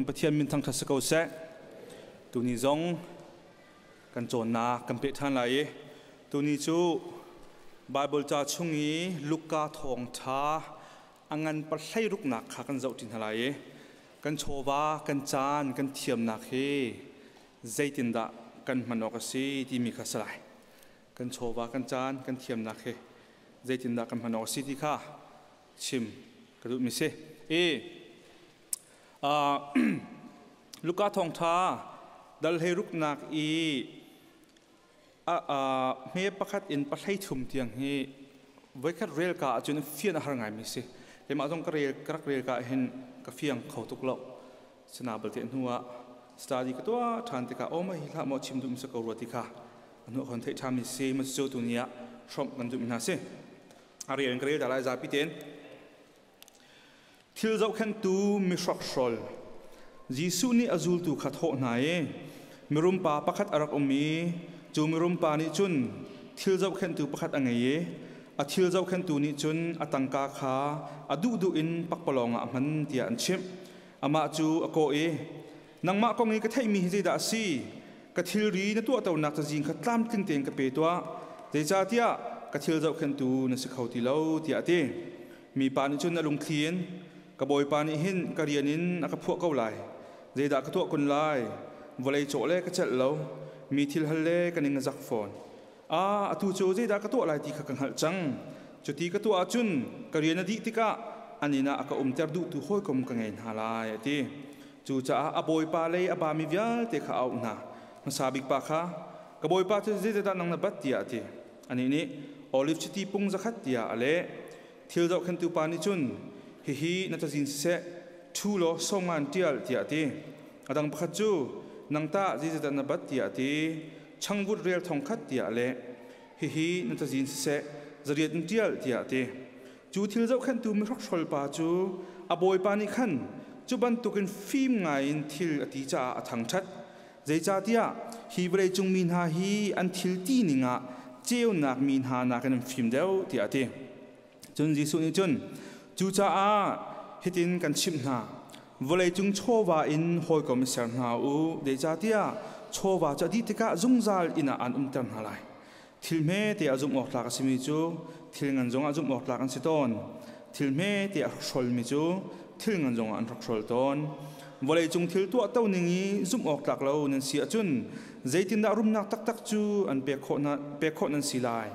Pathian min thangṭhat si ko seh. Tuni zong kan cawnnak kan peh ṭhan lai i tuni cu Baibal ca chung i Luka thawngṭha a ngan pahlei ruknak kha kan zoh ṭi hna lai i kan chawva, kan caan, kan thiamnak hi zeitindah kan hman awk a si timi kha si lai. Kan chawva, kan caan, kan thiamnak hi zeitindah kan hman awk a si ti kha chim ka duhmi si. I Luka thawngṭha dal hlei ruknak i hme pakhat in pahlei thum tiang hi voikhat rel ka ahcun fian a har ngaimi si. Keimah zong ka rel ka rak rel ka hin ka fiang kho tuk lo. Sina balte hnu ah study ka tuah ṭhan tikah aw ma hi hlah maw chim duh mi si ko rua ti kha anu khon theih ṭhami si ma cu tu ni ah hrawmh kan duh mi hna si. A rel in ka rel ta lai zapi tein. Thil zohkhenhtu mihrokhrol Jesuh nih a zultu kha thawh hna i mirum pa pakhat a rak um i cu mirum pa nih cun thil zohkhenhtu pakhat a ngei i a thil zohkhenhtu nih cun a tangka kha a duhduh in pakpalawng ah a hman tiah an chimh. Amah cu a kawh i, Nangmah kong i ka theihmi hi zeidah a si? Ka thilri na tuahtonak cazin kha tlamtling tein ka pe tuah. Zeicahtiah ka thil zohkhenhtu na si kho ti lo, tiah a ti. Mipa nih cun a lungthli in, Ka bawipa nih hin ka rian in a ka phuah ko lai. Zeidah ka tuah kun lai? Vawlei cawh le ka celh lo. Mi thil hal le ka ning a zak fawn. Ah, atu cu zeidah ka tuah lai ti kha ka hngalh cang. Cuti ka tuah ahcun ka rian a dih tikah an inn ah a ka umter duhtu hawikom ka ngei hna lai, a ti. Cucaah a bawipa lei a bami vialte kha a auh hna. Hmasa bik pa kha, Ka bawipa cu zeidah nang na bat tiah a ti. Anih nih, Oliv chiti pung zakhat tiah a leh. Thil zohkhenhtu pa nih cun, Hihi na cazin siseh, ṭhu law sawmngan ṭial tiah a ti. A dang pakhat cu, Nang tah zeizatdah na bat tiah a ti. Changvut rel thong khat tiah a leh. Hihi na cazin siseh, zariat in ṭial tiah a ti. Cu thil zohkhenhtu mihrokhrol pa cu a bawipa nih khan cu bantukin fim ngaiin thil a ti caah a thangṭhat. Zeicahtiah hi vawleicung mi hna hi an thil ti ning ah ceunak mi hna nakin an fim deuh tiah a ti. Cun Jesuh nih cun, Cucaah hitin kan chimh hna, vawleicung chawva in hawikom i ser hna u, zeicahtiah chawva cu a dih tikah zungzal inn ah aan umter hna lai. Thil hmete a zumh awk tlak a simi cu thil ngan zongah zumh awk tlak an si tawn. Thil hmete a hrolmi cu thil ngan zongah an hrokhrol tawn. Vawleicung thil tuahto ning i zumh awk tlak lo nan si ahcun zeitindah rumnak taktak cu an pek khawh, na, pek khawh nan si lai?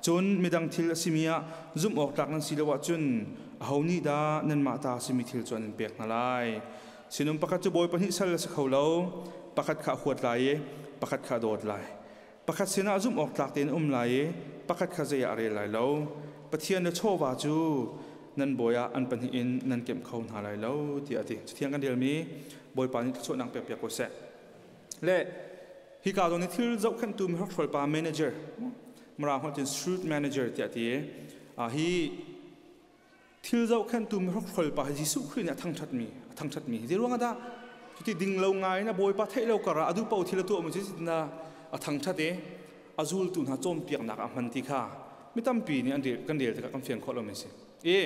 Cun midang thil a simi ah zumh awk tlak nan si lo ahcun aho nih dah nanmah ta a simi thil cu an in pek hna lai? Sinum pakhat cu bawi pahnih sal a si kho lo. Pakhat kha a huat lai i pakhat kha a dawt lai. Pakhat sinah zumh awk tlak tein um lai i pakhat kha zei ah a rel lai lo. Pathian le chawva cu nan bawi ah an pahnih in nan kemh kho hna lai lo tiah a ti. Cathiang kan relmi Bawipa nih thluachuahnak pek piak ko seh. Le hika zawn i thil zohkhenhtu mihrokhrol pa manager Mirang holh cun street manager tiah a ti i hi thil zohkhenhtu mihrokhrol pa hi Jesuh Khrih nih a thangṭhatmi a thangṭhatmi hi zeiruang ah dah cuti ding lo ngai in a bawipa theih lo kar ah a duh paoh thil a tuahmi cu na a thangṭhat i a zultu hna cawnpiaknak ah a hman ti kha mi tampi nih an rel kan rel tikah kan fiang khawh lomi a si. I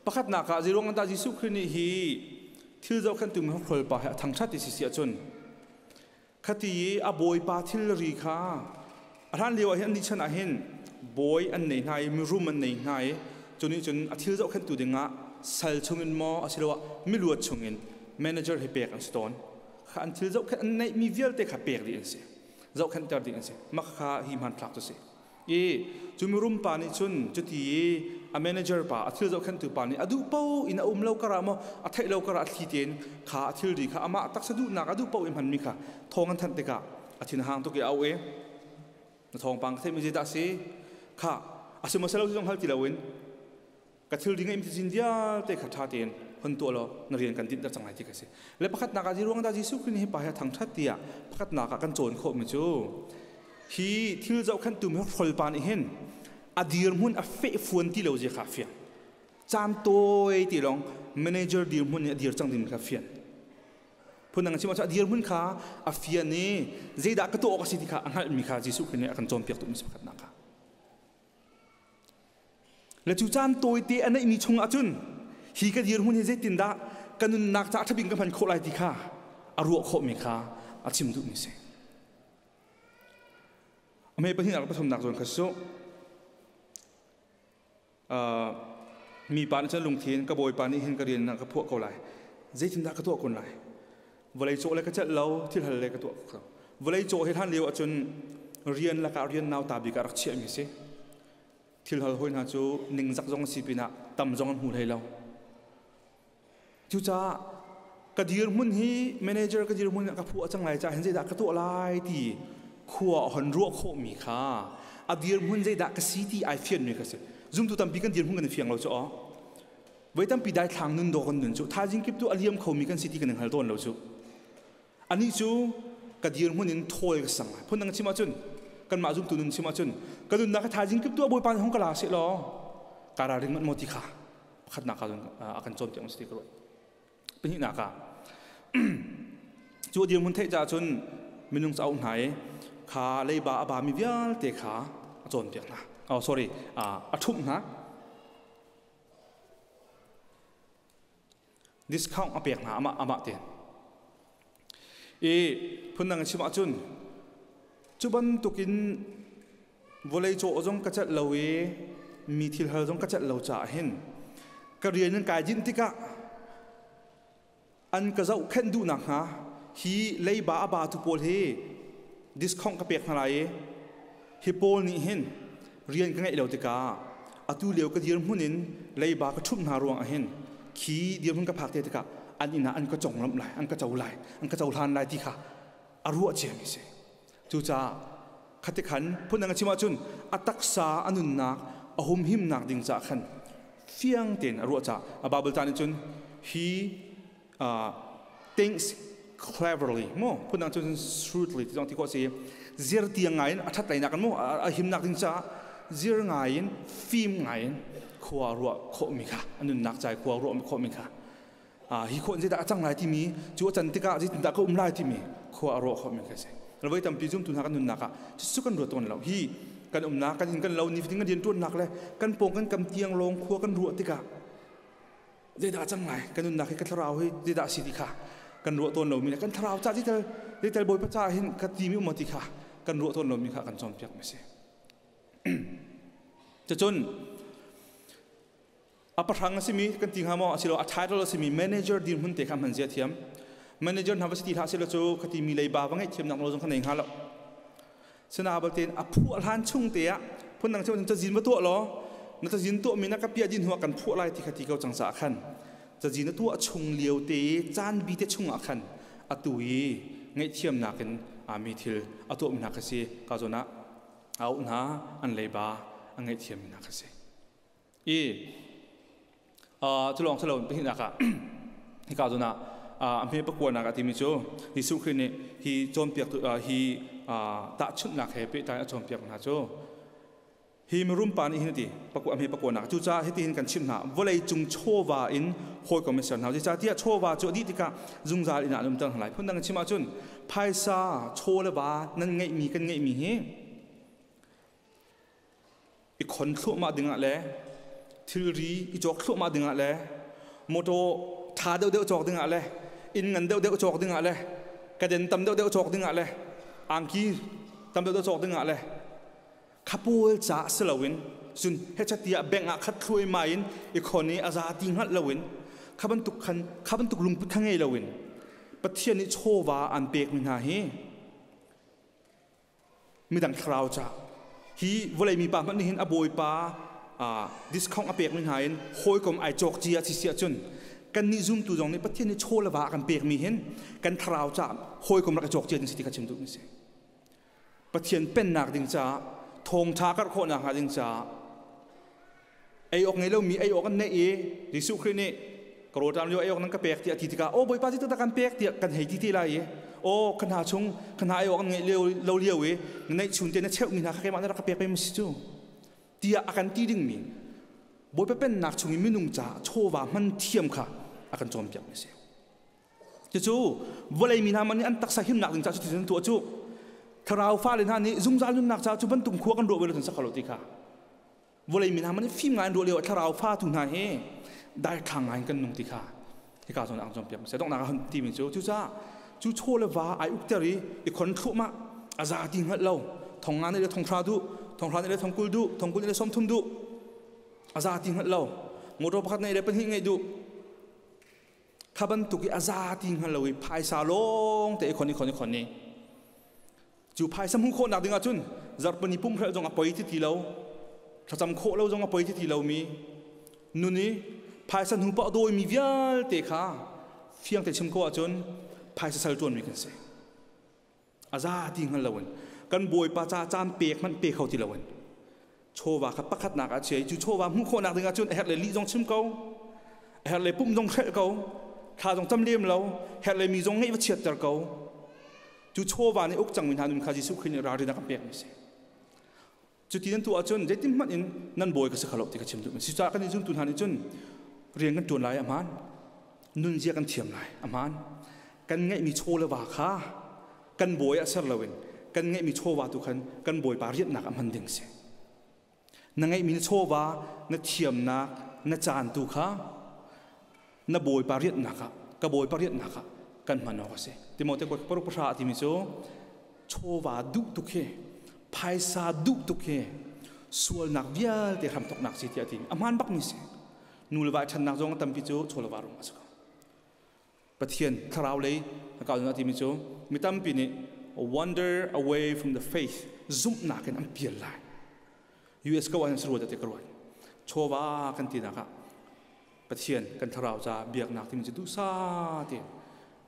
pakhatnak ah zeiruang ah dah Jesuh Khrih nih hi thil zohkhenhtu mihrokhrol pa hi a thangṭhat ti si si ahcun Khati i a bawipa thilri kha a hlan lio ah hin an chan ah hin bawi an nei hna i mirum an nei hna i cu nih cun a thil zohkhenhtu dingah sal chungin maw asiloah miluat chungin manager hi pek an si tawn. Kha an thil zohkhenh an neihmi vialte kha pek dih an si. Zohkhenhter dih an si. Mah kha hi hmanthlak cu si. I cu mirum pa nih cun cuti i a manager pa a thil zohkhenhtu pa nih a duh paoh in a um lo karah maw a theih lo karah a thli tein kha a thilri kha amah taksa duhnak a duh paoh in hmanmi kha thawng an thanh tikah a thin a hang tuk i a auh i na thawngpang ka theihmi zeidah a si kha a si maw si lo ti zong hal ti loin ka thilri ngeihmi cazin vialte kha ṭha tein hon tuah law na rian kan dinhter cang lai ti kha si le pakhatnak ah ruang dah Jesuh Khrih nih hi pa hi a thangṭhat tiah pakhatnak ah kan cawn khawhmi cu hi thil zohkhenhtu mi hrol pa nih hin a dirhmun a fehfuan ti lo zia kha a fiang caan tawi ti lawng manager dirhmun nih a dir cang ding kha fian phundang chim ahcun a dirhmun kha a fian i zeidah ka tuah awk a si ti kha a hngalhmi kha Jesuh Khrih nih a kan cawnpiak tukmi si pakhatnak kha Le cu caan tawite a neihmi chung ahcun hi ka dirhmun hi zeitindah ka nunnak ca ṭhabing ka hman khawh lai ti kha a ruah khawhmi kha a chim duhmi si. A hme pahnihnak le pathumnak zawn kha su. Mi pa nih cun lungthin ka bawipa nih hin ka rian ah ka phuah ko lai. Zeitindah ka tuah kun lai? Vawlei cawh le ka celh lo, thil hal le ka tuah ko. Vawlei cawh hi hlan lio ahcun rian lakah rian nauta bik ah rak chiahmi si. Thil hal hawi hna cu ningzak zong a si pinah tam zong an hmu hlei lo. Cucaah ka dirhmun hi manager ka dirhmun ka phuah cang lai caah hin zeidah ka tuah lai ti khua hon ruah khawhmi kha a dirhmun zeidah ka si ti ai fianmi ka si. Zumtu tampi kan dirhmun kan i fiang lo cu aw. Voi tampi daithlang nun dawh kan nun cu thaizing kip tu a liam khomi kan si ti kan i hngal tawn lo cu. Anih cu ka dirhmun in thawl ka sang lai. Phundang chim ahcun kanmah zumtu nun chim ahcun ka nunnak ka thaizing kip tu a Bawipa nih hong ka la seh law ka ralring manh maw ti kha pakhatnak ah a kan cawnpiak si ti ka ruah. Pahnihnak ah cu dirhmun theih caah cun minung cauk hna i kha leiba a bami vialte kha a cawnpiak hna. Oh sorry, a ṭhumh hna. Discount a pek hna amah amah tein. I phundang in chim ahcun cu bantukin vawlei cawh zong ka celh lo i mi thil hal zong ka celh lo caah hin ka rian in kai dinh tikah an ka zohkhenh duh nakhnga hi leiba a batu pawl hi discount ka pek hna lai i hi pawl nih hin rian ka ngeih lo tikah atu lio ka dirhmun in leiba ka ṭhumh hna ruang ah hin khi dirhmun ka phak te tikah an inn ah an ka conglawmh lai, an ka co lai, an ka cohlan lai ti kha a ruah ciami si. Cucaah khati khan phundang a chim ahcun a taksa a nunnak a humhimnak ding caah khan fiang tein a ruah caah a Bible ca nih cun he thinks cleverly mu phundang cun shrewdly ti zong ti khawh si zir tiang ngai in a ṭhat lei nak in mu a himnak ding caah zir ngai in fim ngai in khua ruah khawhmi kha a nunnak ca i khua ruah khawhmi kha hi khawh in zeidah a cang lai timi cu a can tikah zeitindah ka um lai timi khua a ruah khawhmi kha si. Voi tampi zumtu hna kan nunnak ah cucu kan ruat tawn lo. Hi kan umnak kan inn kan lo nifatin kan rianṭuannak le kan pawng kan kam tiang lawng khua kan ruah tikah zeidah a cang lai, kan nunnak hi, ka thlarau hi zeidah a si ti kha kan ruah tawn lomi le kan thlarau ca zeital zeital Bawipa caah hin ka timi um ti kha kan ruah tawn lomi kha kan cawnpiak mi si. Cucun a pahrang a simi kan ti hnga maw, asilo a title a simi manager dirhmun te kha hman zia thiam. Manager hna va si ti hlah silo cu khati mi leiba va ngeih thiamnak nawl zong kha nei hnga lo. Sina balte a phuah hlan chung te ah phundang cheu cazin va tuah law na cazin tuah mi na ka pia din hnuah kan phuah lai ti kha ti ko cang caah khan cazin na tuah chung lio te caan bi te chung ah khan atu i ngaihthiamnak in mi thil a tuah mi hna kha si ka zawn ah a auh hna, an leiba a ngaihthiam mi hna kha si. I cu lawng si lo, pahnihnak ah hika zawn ah a hme pakuanak a timi cu Jesuh Khrih nih hi cawnpiak hi tahchunhnak he pehtlai a cawnpiak hna cu hi mirum pa nih hin a ti a hme pakuanak. Cucaah hitihin kan chimh hna, vawlei cung chawva in hawikom in ser hna, zeicahtiah chawva cu a dih tikah zungzal inn ah an umter hna lai. Phundang in chim ahcun phaisa chaw le va nan ngeihmi, kan ngeihmi hi i khon thluahmah dingah le thilri i cawk thluahmah dingah le motor ṭha deuhdeuh cawk dingah le inn ngan deuhdeuh cawk dingah le kaden tam deuhdeuh cawk dingah le angki tam deuhdeuh cawk dingah le khapawl ca si loin cun hechatiah bank ah khat thluai ma in i khon i a za ti hngalh loin kha bantuk khan kha bantuk lungput kha ngei loin Pathian nih chawva an pekmi hna hi midang thlarau ca hi vawlei mi pa hmanh nih hin a bawipa discount a pekmi hna in hawikom ai cawk cia si si ahcun kannih zumtu zong nih Pathian nih chaw le va a kan pekmi hin kan thlarau ca hawikom rak i cawk cia ding si ti kha chim duhmi si. Pathian pennak ding caah, thawngṭha karh khawhnak hnga ding caah, ei awk ngei lomi ei awk an neih i Jesuh Khrih nih ka rawlṭam lio ei awk nan ka pek tiah ti tikah, aw Bawipa zeitin dah kan pek tiah kan hei ti te lai i, aw ka hna chung ka hna ei awk an ngeih lio lo lio i na neih chun te na cheuhmi hna kha keimah na rak ka pek pei maw si cu tiah a kan ti dingmi Bawipa pennak chung i minung caah chawva hman thiam kha a kan cawnpiak mi a si. Cucu vawlei mi hna man nih an taksa himnak ding caah cutin an tuah cu. Thlarau fale hna nih zungzal nunnak caah cu bantuk khua kan ruah ve lo cun sak lo ti kha. Vawlei mi hna man nih fim ngai an ruah lio ah thlarau fa tu hna hi daithlang ngai in kan nung ti kha. Hika zawn ah cawnpiak mi si. Donghnak ah hun timi cu cucaah cu chaw le va ai ukter i i khon thluahmah a za ti hngalh lo thong nga nih le thong hra duh thong hra nih le thong kul duh thong kul nih le sawm thum duh a za ti hngalh lo motor pakhat nei le pahnih ngeih duh kha bantuk i a za ti hngal lo i phaisa lawng te i khon i khon i khon i cu phaisa hmuh khawhnak ding ahcun zarhpini pumhrelh zong a poi ti ti lo thlacam khawh lo zong a poi ti ti lomi nun i phaisa hnu pa dawimi vialte kha fiang te chim ko ahcun phaisa sal ṭuanmi kan si a za ti hngal loin kan bawipa ca caan pek hmanh pe kho ti loin chawva kha pakhatnak ah chia i cu chawva hmuh khawhnak ding ahcun a herh le lih zong chim ko a herh le pumh zong hrelh ko thla zong cam lem lo herh le mi zong ngeih va chiatter ko cu chawva nih uk cangmi hna nun kha Jesuh Khrih nih ralrin a kan pekmi si cuti nan tuah ahcun zeitin hmanh in nan bawi ka si kho lo ti ka chim duhmi si caah kan i zumtu hna nih cun rian kan ṭuan lai a hmaan nunzia kan thiam lai a hmaan kan ngeihmi chaw le va kha kan bawi ah ser loin kan ngeihmi chawva tu khan kan bawipa rianhnak ah hman ding si na ngeihmi na chawva na thiamnak na caan tu kha na bawipa rianhnak ah ka bawipa rianhnak ah kan hman awk a si Timote paruk pahra a timi cu chawva duh tuk hi phaisa duh tuk hi sualnak vialte hramthoknak si tiah a ti a hmaan bakmi si nu le va ṭhennak zong a tampi cu chaw le va rung a si ko Pathian thlarau lei a kau a timi cu mi tampi nih wander away from the faith zumhnak in an pial lai US ko ah saruat te ka ruat chawva kan tinak ah Pathian kan thlarau ca biaknak timi cu duhsa te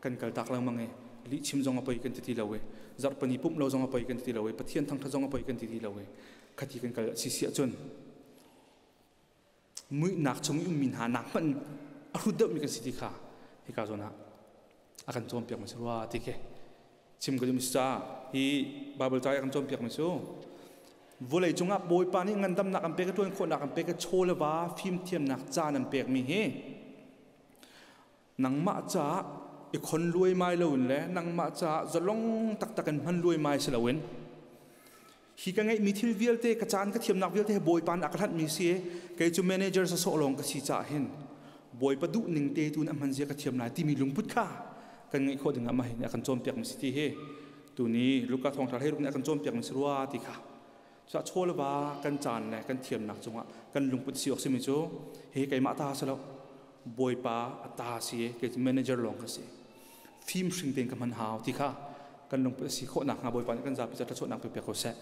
kan kal tak lengmang i lih chim zong a poi kan ti ti lo i zarhpani pumh lo zong a poi kan ti ti lo i Pathian thangthat zong a poi kan ti ti lo i khati kan kal si si ahcun muihnak chung i ummi hna nak hmanh a hrut deuhmi kan si ti kha hika zawn ah a kan cawnpiak mi si rua ti khi chim ka duhmi si caah hi Bible ca i a kan cawnpiak mi cu vawlei cungah Bawipa nih ngandamnak an pek i ṭuan khawhnak an pek i chaw le va fimthiamnak caan an pekmi hi nangmah caah i khon luaimai loin le nangmah caah zalong taktak in hman luaimai si loin hi ka ngeihmi thil vialte ka caan ka thiamnak vialte he Bawipa nih a ka hlanhmi si kei cu manager sawsawh lawng ka si caah hin Bawipa duh ning te tu in a hman zia ka thiam lai timi lungput kha kan ngeih khawh ding ah mah hi nih a kan cawnpiakmi si ti hi tuni Luka thawngṭha hleiruk nih a kan cawnpiakmi si rua ti kha cuah chaw le va kan caan le kan thiamnak cungah kan lungput si awk simi cu hi keimah ta si lo Bawipa a ta si kei cu manager lawng ka si fim hring tein ka hman hau ti kha kan lungput a si khawh nakhnga Bawipa nih kan zapi ca thluachuahnak pe piak ko seh.